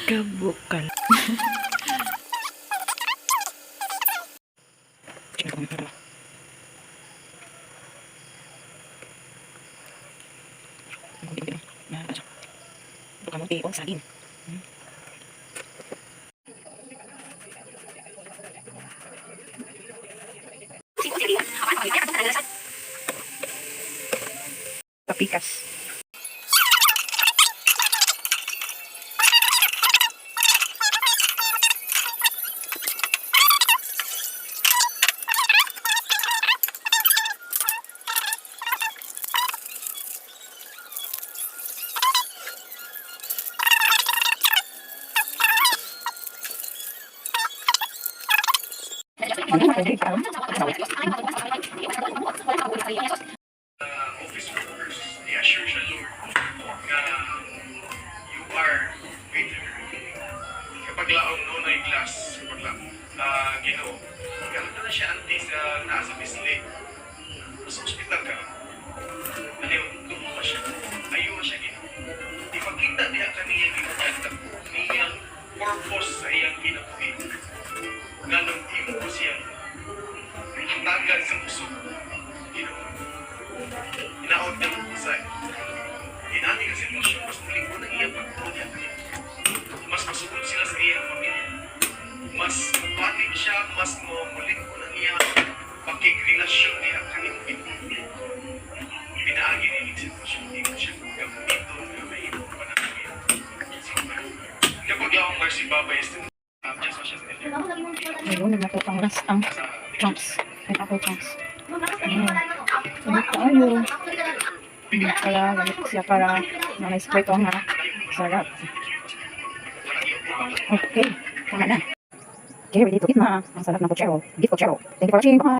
Kabukal. Kamote o saging. Papikas. Office workers, i-assure siya, Lord, nga you are with her. Kapag laong no na glass, kapag la, Ginoo, ganito na siya anti sa nasa misli. Sa ospital ka, aliw, tumuha siya, ayaw siya, Ginoo. Ipakita niya kaniya, Ginoo, ang dako niyang purpose sa iyang kinabuhi. Nganong imo ko siyang hatagan sa kusog, Ginoo. Hinaot niya sa inani nga sitwasyon, mas muling ko ng iyang pagtuo niya kaya. Mas masugod sila sa iyang pamilya. Mas mupati siya, mas muling ko ng iyang pakigrelasyon niya kanimo. Pinaagi niya yung sitwasyon, hindi ko siya gamiton nga may imong panahon. Kapag laong Mercy Baba is just what siya. Ayun, nagluto ang last ang chunks. Pineapple chunks. Ayun. Init kaayo. Kaya gamit siya para na may spray ko nga sarap. Okay, tama na. Okay, ready to eat na. Ang sarap ng pochero. Beef pochero. Thank you for watching. Bye!